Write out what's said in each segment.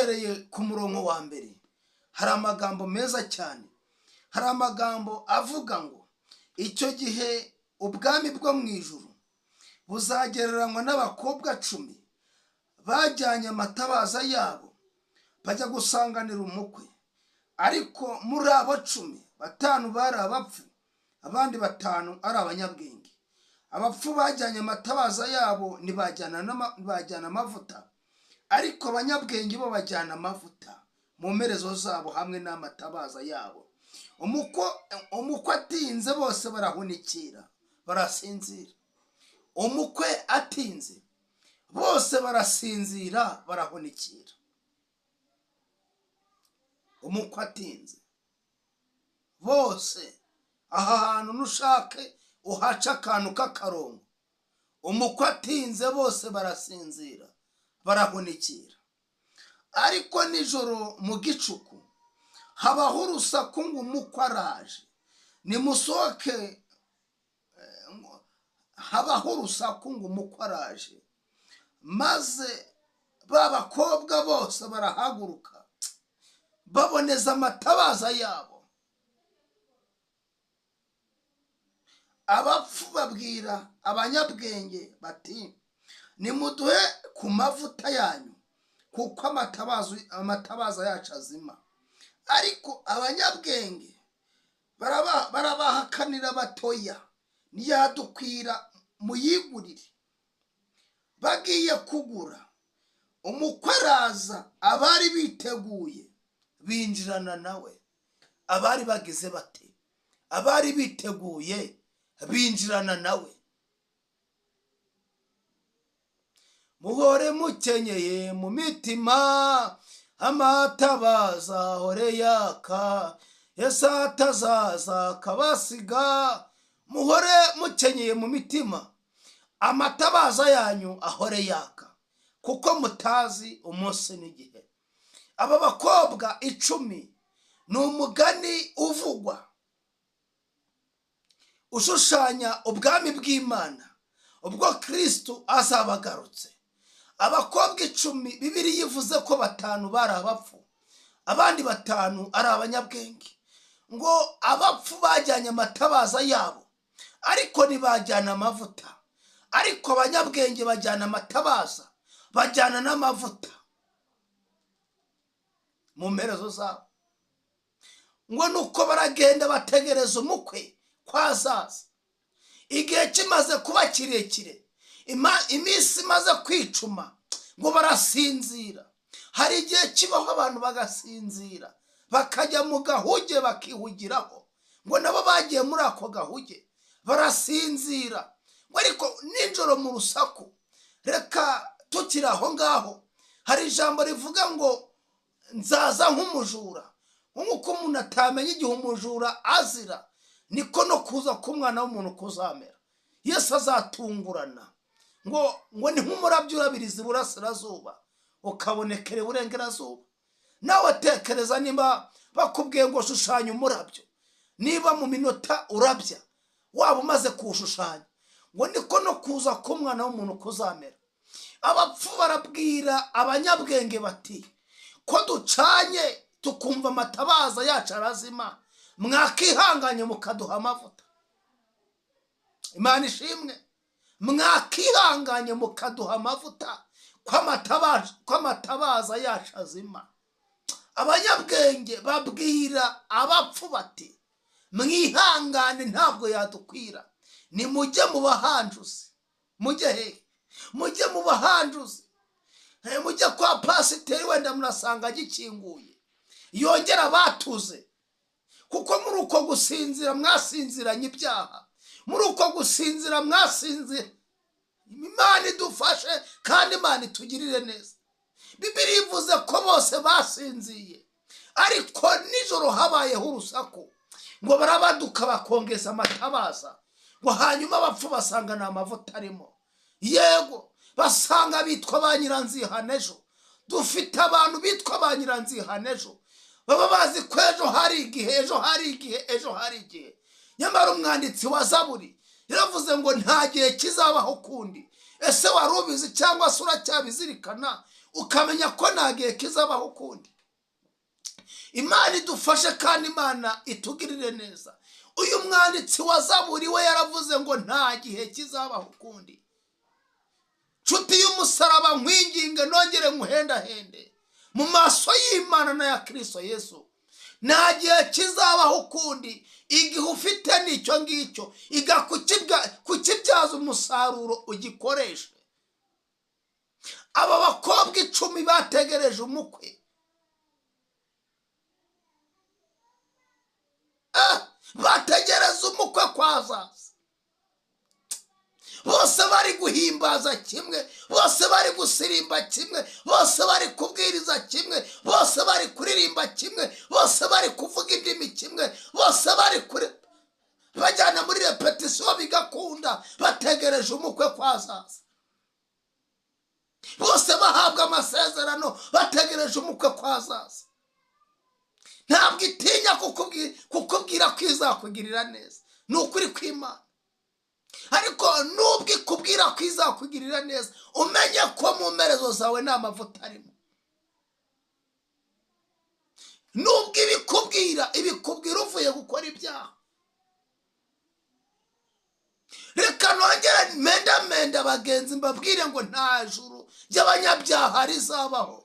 Duhereye ku murongo wa mbere, hari amagambo meza cyane. Hari amagambo avuga ngo icyo gihe ubwami bwo mu ijuru buzagereranywa n'abakobwa 10 bajyanye amatabaza yabo bajya gusanganira umukwe. Ariko muri abo 10, 5 bari abapfu, abandi 5 ari abanyabwenge. Abapfu bajyanye amatabaza yabo ntibajyana amavuta, ariko abanyabwenge bo bajyana amavuta mu mperezo zabo hamwe n'amatabaza yabo. Umukwe atinze bose barahunikira, barasinzira. Umukwe atinze bose barasinzira, barahunikira. Umukwe atinze bose, aha hantu nushake uhaca akantu k'akarongo. Umukwe atinze bose barasinzira, barahunikira. Ariko nijoro mu gicuku habaho urusaku ngo umukwe araje, nimusohoke. Habaho urusaku ngo umukwe araje, maze ba bakobwa bose barahaguruka baboneza amatabaza yabo. Abapfu babwira abanyabwenge bati nimuduhe ku mavuta yanyu, kuko amatabaza yacu azima. Ariko abanyabwenge barabahakanira batoya, ntiyadukwira muyigurire. Bagiye kugura, umukwe araza, abari biteguye binjirana nawe. Abari bagize bate? Abari biteguye binjirana nawe. Muhore mukenyeye mu mitima, amatabaza ahore yaka, Yesu atazaza akabasiga. Muhore mukenyeye mu mitima, amatabaza yanyu ahore yaka, kuko mutazi umunsi n'igihe. Aba bakobwa 10 ni umugani uvugwa ushushanya ubwami bw'Imana ubwo Kristo azabagarutse. Abakobwa 10, Bibiliya ivuze ko 5 bari abapfu, abandi 5 ari abanyabwenge. Ngo abapfu bajyanye amatabaza yabo, ariko ntibajyana amavuta. Ariko abanyabwenge bajyana amatabaza, bajyana n'amavuta mu mperezo zabo. Ngo nuko baragenda bategereza umukwe kwazaza. Igihe kimaze kuba kirekire, iminsi imaze kwicuma, ngo barasinzira. Hari igihe kibaho abantu bagasinzira, bakajya mu gahuge bakihugiraho. Ngo nabo bagiye muri ako gahuge barasinzira. Ngo ariko nijoro mu rusaku, reka tukiri aho ngaho, hari ijambo rivuga ngo nzaza nk'umujura. Nk'uko umuntu atamenya igihe umujura azira, niko no kuza k'umwana w'umuntu kuzamera. Yesu azatungurana. Ngo ni nk'umurabyo urabiriza iburasirazuba ukabonekera iburengerazuba. Nawe tekereza niba bakubwiye ngo shushanya umurabyo, niba mu minota urabya waba umaze kuwushushanya, ngo niko no kuza k'umwana w'umuntu kuzamera. Abapfu barabwira abanyabwenge bati ko ducanye tukumva amatabaza yacu arazima, mwakihanganye mukaduha amavuta. Imana ishimwe. Mwakihanganye mukaduha amavuta, ko amatabaza yacu azima. Abanyabwenge babwira abapfu bati mwihangane ntabwo yadukwira, nimujye mu bahanjuzi. Mujye hehe? Mujye mu bahanjuzi. Mujye kwa pasiteri, wenda murasanga agikinguye, yongera batuze. Kuko muri uko gusinzira mwasinziranye ibyaha, muri uko gusinzira mwasinzira. Imana idufashe kandi Imana itugirire neza. Bibiliya ivuze ko bose basinziye, ariko nijoro habayeho urusaku, ngo barabaduka bakongeza amatabaza, ngo hanyuma abapfu basanga nta mavuta arimo. Yego, basanga bitwa ba nyiranzihanejo. Dufite abantu bitwa ba nyiranzihanejo, baba bazi ko ejo hari igihe, ejo hari igihe, ejo hari igihe. Nyamara umwanditsi wa Zaburi yaravuze ngo nta gihe kizabaho kundi. Ese wari ubizi cyangwa se uracyabizirikana? ukamenya ko nta gihe kizabaho ukundi. Imana idufashe kandi Imana itugirire neza. Uyu mwanditsi wa Zaburi we yaravuze ngo nta gihe kizabaho ukundi. Nshuti y'umusaraba, nkwinginge nongere nkuhendahende mu maso y'Imana na ya Kristo Yesu, nta gihe kizabaho ukundi. Igihe ufite nicyo ngicyo, iga kukibyaza umusaruro ugikoreshe. Aba bakobwa 10 bategereje umukwe, bategereza umukwe kwazaza. Bose bari guhimbaza kimwe, bose bari gusirimba kimwe, bose bari kubwiriza kimwe, bose bari kuririmba kimwe, bose bari kuvuga indimi kimwe, bose bari bajyana muri repetisiyo bigakunda, bategereje umukwe kwazaza. Bose bahabwa amasezerano, bategereje umukwe kwazaza. Ntabwo itinya kukubwira ko izakugirira neza, ni ukuri kw'Imana. Ariko nubwo ikubwira ko izakugirira neza, umenye ko mu mperezo zawe nta mavuta arimo. Nubwo ibikubwira uvuye gukora ibyaha. Reka nongere menda bagenzi mbabwire ngo nta juru ry'abanyabyaha rizabaho.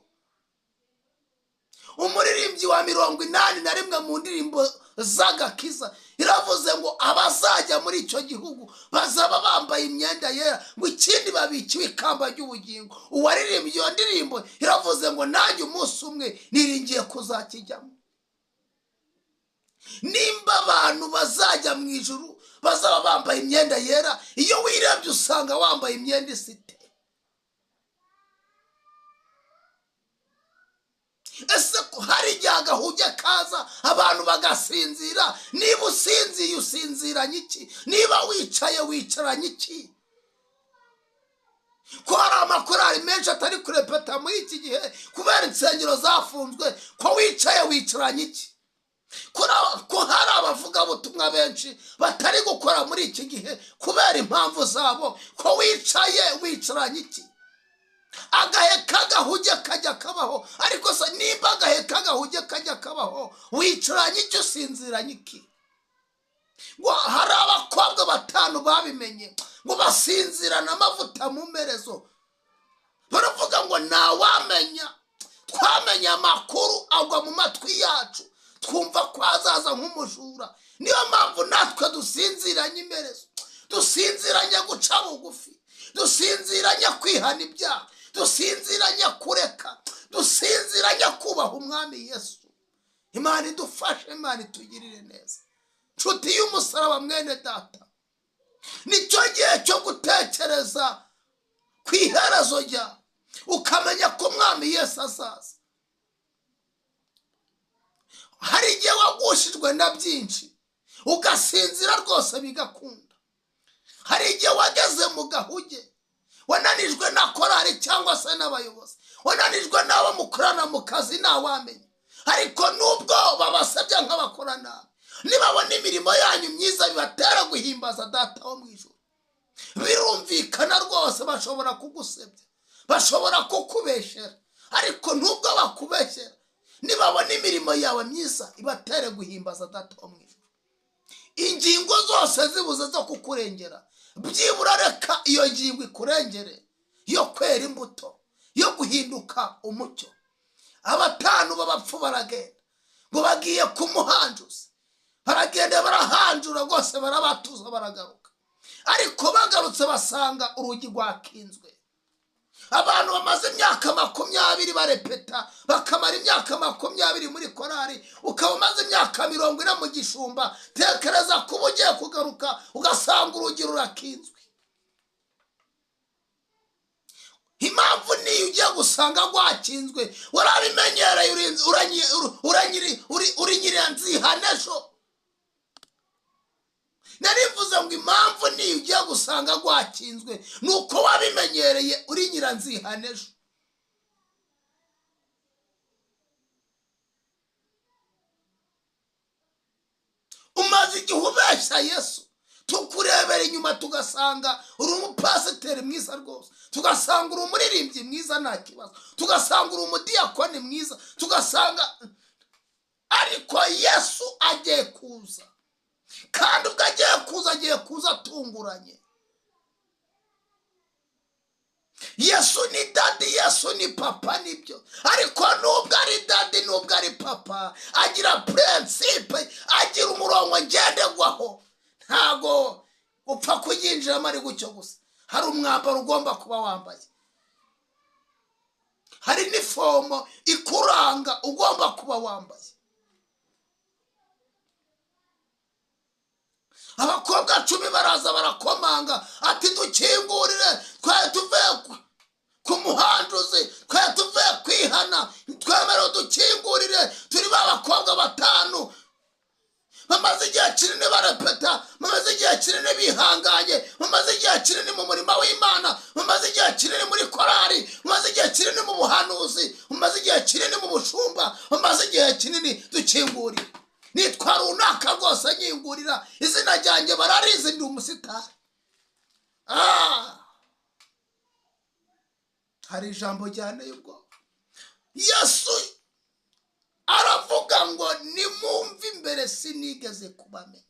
Umuririmbyi wa 81 mu ndirimbo z'agakiza iravuze ngo abazajya muri icyo gihugu bazaba bambaye imyenda yera, ngo ikindi babikiwe ikamba ry'ubugingo. Uwaririmbye iyo ndirimbo iravuze ngo nanjye umunsi umwe niringiye kuzakijyamo. Nimba abantu bazajya mu ijuru bazaba bambaye imyenda yera, iyo wirebye usanga wambaye imyenda isite. Ese hari igihe agahuge kaza abantu bagasinzira? Niba usinziye usinziranye iki? Niba wicaye wicaranye iki? Ko hari amakorali menshi atari kurepeta muri iki gihe kubera insengero zafunzwe, ko wicaye wicaranye iki? Ko hari abavugabutumwa benshi batari gukora muri iki gihe kubera impamvu zabo, ko wicaye wicaranye iki? Agahe k'agahuge kajya kabaho, ariko se nimba agahe k'agahuge kajya kabaho, wicaranye iki, usinziranye iki? Ngo hari abakobwa 5 babimenye ngo basinzirana amavuta mu mperezo. Baravuga ngo ntawamenya, twamenye amakuru agwa mu matwi yacu, twumva ko azaza nk'umujura. Niyo mpamvu natwe dusinziranye imperezo, dusinziranye guca bugufi, dusinziranye kwihana ibyaha, dusinziranye kureka, dusinziranye kubaha umwami Yesu. Imana idufashe, Imana itugirire neza. Nshuti y'umusaraba mwene data, nicyo gihe cyo gutekereza ku iherezo ryawe, ukamenya ko umwami Yesu azaza. Hari igihe wagushijwe na byinshi ugasinzira rwose bigakunda. Hari igihe wageze mu gahuge, wananijwe na korali cyangwa se n'abayobozi, wananijwe n'abo mukorana mu kazi ntawamenya. Ariko nubwo babasabye nk'abakora nabi, nibabona imirimo yanyu myiza bibatera guhimbaza Data wo mu ijuru. Birumvikana rwose, bashobora kugusebya, bashobora kukubeshera, ariko nubwo bakubeshera, nibabona imirimo yawe myiza ibatere guhimbaza Data wo mu ijuru. Ingingo zose zibuze zo kukurengera, byibura reka iyo ngingo ikurengere yo kwera imbuto, yo guhinduka umucyo. 5 b'abapfu baragenda ngo bagiye kumuhanjuza, baragenda barahanjura rwose, barabatuza, baragaruka. Ariko bagarutse basanga urugi rwakinzwe. Abantu bamaze imyaka 20 barepeta, bakamara imyaka 20 muri korali, ukaba umaze imyaka 40 mu gishumba. Tekereza kuba ugiye kugaruka ugasanga urugi rurakinzwe. Impamvu niyo ugiye gusanga rwakinzwe, warabimenyereye, uri nyiranzihanesho. Narivuze ngo impamvu niyo ugiye gusanga rwakinzwe nuko wabimenyereye, uri nyiranzihanesho. Umaze igihe ubeshya Yesu, tukurebera imbere inyuma tugasanga uri umupasiteri mwiza rwose, tugasanga uri umuririmbyi mwiza nta kibazo, tugasanga uri umudiyakoni mwiza, tugasanga, ariko Yesu agiye kuza, kandi ubwo agiye kuza, agiye kuza atunguranye. Yesu ni daddy, Yesu ni papa, nibyo, ariko nubwo ari daddy, nubwo ari papa, agira principe, agira umurongo ngenderwaho. Ntago upfa kuyinjiramo ari gutyo gusa. Hari umwambaro ugomba kuba wambaye, hari n'ifomo ikuranga ugomba kuba wambaye. Abakobwa 10 baraza barakomanga, ati dukingurire, twari tuvuye ku muhanduzi, twari tuvuye kwihana, twemere dukingurire, turi ba bakobwa 5 bamaze igihe kinini barepeta, bamaze igihe kinini bihanganye, bamaze igihe kinini mu murimo w'Imana, bamaze igihe kinini muri korari, bamaze igihe kinini mu buhanuzi, bamaze igihe kinini mu bushumba, bamaze igihe kinini, dukingurire. Nitwa runaka rwose nyingurira, izina ryanjye bararizi, ndi umusitari. Hari ijambo ryanteye ubwoba. Yesu aravuga ngo nimumve imbere sinigeze kubamenya.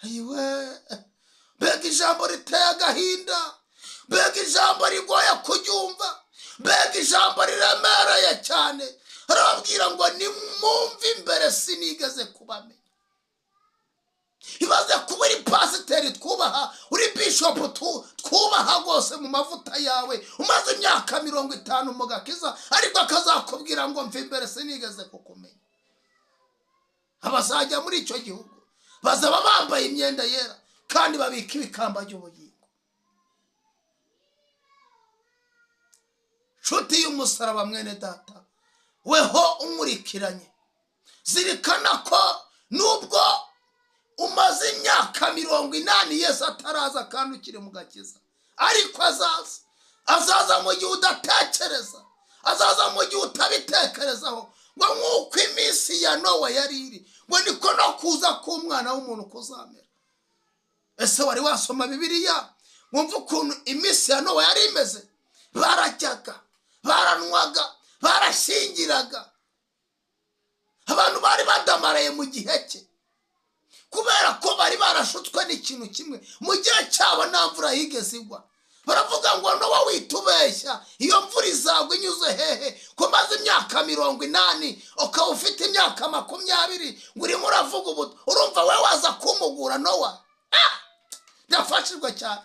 Ayiwe, mbega ijambo riteye agahinda, mbega ijambo rigoye kuryumva, mbega ijambo riremereye cyane. Arababwira ngo nimumve imbere sinigeze kubamenya. Ibaze kuba uri pasiteri twubaha, uri bishop twubaha rwose mu mavuta yawe, umaze imyaka 50 mu gakiza, ariko akazakubwira ngo mve imbere sinigeze kukumenya. Abazajya muri icyo gihugu bazaba bambaye imyenda yera kandi babika ibikamba by'ubugingo. Nshuti y'umusaraba mwene data, weho umurikiranye, zirikana ko nubwo umaze imyaka 80 Yesu ataraza kandi ukiri mu gakiza, ariko azaza. Azaza mu gihe udatekereza, azaza mu gihe utabitekerezaho. Ngo nk'uko iminsi ya Nowa yari iri, ngo niko no kuza k'umwana w'umuntu kuzamera. Ese wari wasoma Bibiliya wumva ukuntu iminsi ya Nowa yari imeze? Bararyaga, baranywaga, barashyingiraga, abantu bari badamaraye mu gihe cye, kubera ko bari barashutswe n'ikintu kimwe. Mu gihe cyabo nta mvura yigeze igwa. Baravuga ngo Nowa witubeshya, iyo mvura izagwa inyuze hehe? Ko maze imyaka 80 ukaba ufite imyaka 20 ngo urimo uravuga ubu, urumva we waza kumugura Nowa? Ndafashijwe cyane.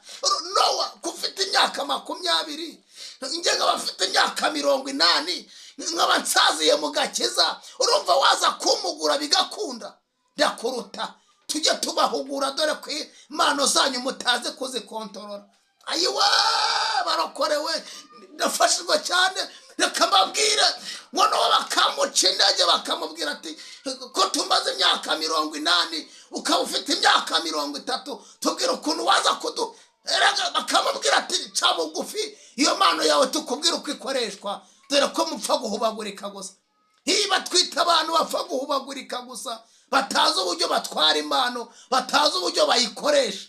Nowa ko ufite imyaka 20, njye nkaba mfite imyaka 80, nkaba nsaziye mu gakiza, urumva waza kumugura bigakunda? Ndakuruta. Tujye tubahugura, dore ko impano zanyu mutazi kuzikontorora. Ayiwe, barokorewe, ndafashijwe cyane. Reka mbabwire ngo Nowa bakamuca intege, bakamubwira ati ko tumaze imyaka 80 ukaba ufite imyaka 30, tubwire ukuntu waza kudu. Bakamubwira ati ca bugufi, iyo mpano yawe tukubwire uko ikoreshwa, dore ko mupfa guhubagurika gusa. Niba twita abantu bapfa guhubagurika gusa, batazi uburyo batwara impano, batazi uburyo bayikoresha.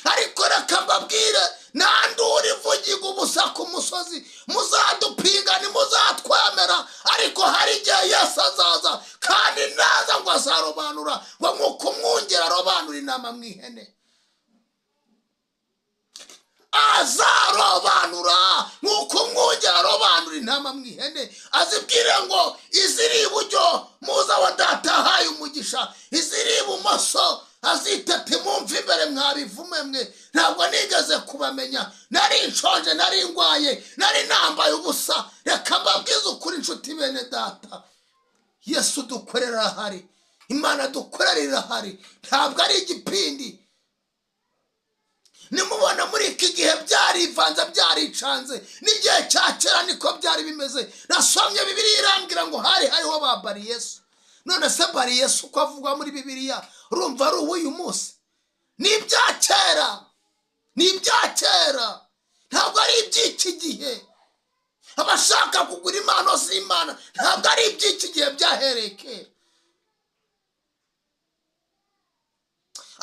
Ariko reka mbabwire, nandura ivugiga ubusa ku musozi, muzadupinga ntimuzatwemera, ariko hari igihe Yesu azaza, kandi naza ngo azarobanura, ngo nk'uko umwungeri arobanura intama mu ihene. Azarobanura nk'uko umwungeri arobanura intama mu ihene, azibwire ngo iziri iburyo muze aho data ahaye umugisha, iziri ibumoso azitete mumve imbere mwabivume mwe, ntabwo nigeze kubamenya, nari nshonje, nari ndwaye, nari nambaye ubusa. Reka mbabwize ukuri inshuti bene data, Yesu dukorera arahari, Imana dukorera irahari, ntabwo ari igipindi. Nimubona muri iki gihe byarivanze, byaricanze, n'igihe cya kera niko byari bimeze. Nasomye Bibiliya irambwira ngo hari hariho ba Bariyesu. None se Bariyesu uko avugwa muri Bibiliya urumva ari uw'uyu munsi? Ni ibya kera, ni ibya kera, ntabwo ari iby'iki gihe. Abashaka kugura impano z'Imana ntabwo ari iby'iki gihe, byahereye kera.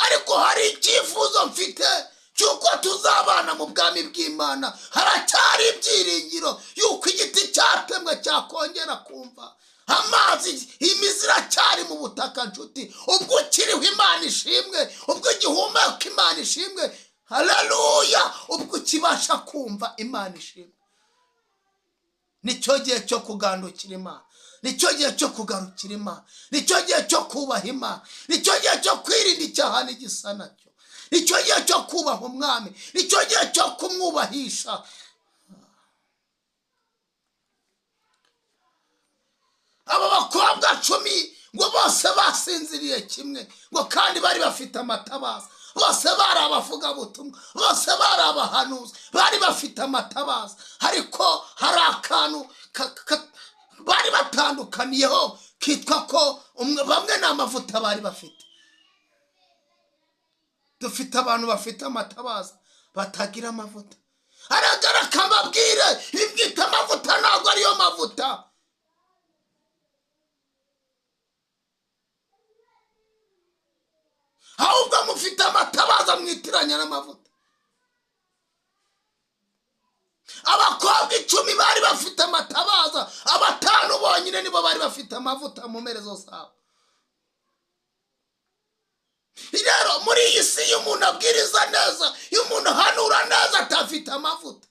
Ariko hari icyifuzo mfite cy'uko tuzabana mu bwami bw'Imana. Haracyari ibyiringiro yuko igiti cyatemwe cyakongera kumva amazi, imizi iracyari mu butaka. Nshuti, ubwo ukiriho Imana ishimwe, ubwo igihumeka Imana ishimwe, haleluya, ubwo ukibasha kumva Imana ishimwe. Nicyo gihe cyo kugandukira Imana, nicyo gihe cyo kugarukira Imana, nicyo gihe cyo kubaha Imana, nicyo gihe cyo kwirinda icyaha n'igisa nacyo, nicyo gihe cyo kubaha umwami, nicyo gihe cyo kumwubahisha. Aba bakobwa 10 ngo bose basinziriye kimwe, ngo kandi bari bafite amatabaza, bose bari abavugabutumwa, bose bari abahanuzi, bari bafite amatabaza. Ariko hari akantu bari batandukaniyeho kitwa ko bamwe ni amavuta bari bafite. Dufite abantu bafite amatabaza batagira amavuta. Aragaraka mbabwire, ibyita amavuta ntabwo ariyo mavuta. Ahubwo mufite amatabaza mwitiranya n'amavuta. Abakobwa 10 bari bafite amatabaza, abatanu bonyine nibo bari bafite amavuta mu mperezo zabo. Rero muri iyi si iyo umuntu abwiriza neza, iyo umuntu ahanura neza atafite amavuta,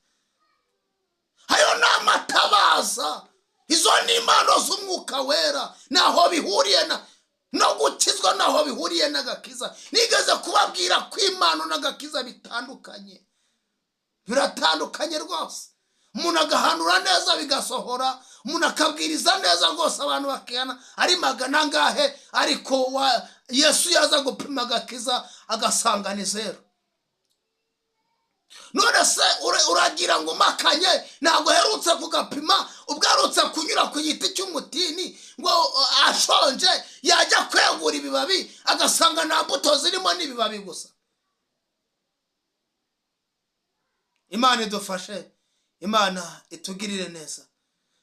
ayo ni amatabaza. Izo ni impano z'umwuka wera, naho bihuriye na no gukizwa, naho bihuriye n'agakiza. Nigeze kubabwira ko impano n'agakiza bitandukanye, biratandukanye rwose. Umuntu agahanura neza bigasohora, umuntu akabwiriza neza rwose abantu bakihana ari magana angahe, ariko Yesu yaza gupima agakiza agasanga ni zero. None se uragira ngo umakanye, ntabwo aherutse kugapima, ubwo aherutse kunyura ku giti cy'umutini ngo ashonje, yajya kwegura ibibabi agasanga nta mbuto zirimo n'ibibabi gusa. Imana idufashe, Imana itugirire neza.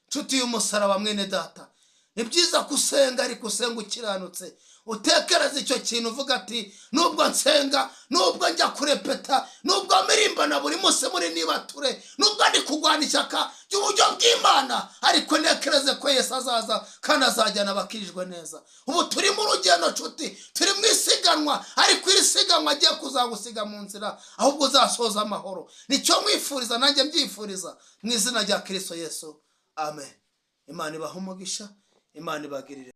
Nshuti y'umusaraba mwene data, ni byiza kusenga, ariko usenga ukiranutse, utekereza icyo kintu uvuga ati nubwo nsenga, nubwo njya kurepeta, nubwo mirimbana buri munsi muri nibature, nubwo ndi kurwana ishyaka ry'uburyo bw'Imana, ariko ntekereze ko Yesu azaza kandi azajyana abakirijwe neza. Ubu turi mu rugendo nshuti, turi mu isiganwa, ariko iri siganwa agiye kuzagusiga mu nzira, ahubwo uzasoza amahoro. Nicyo mwifuriza, nanjye mbyifuriza mu izina rya Kristo Yesu, amen. Imana ibahe umugisha, Imana ibagirire.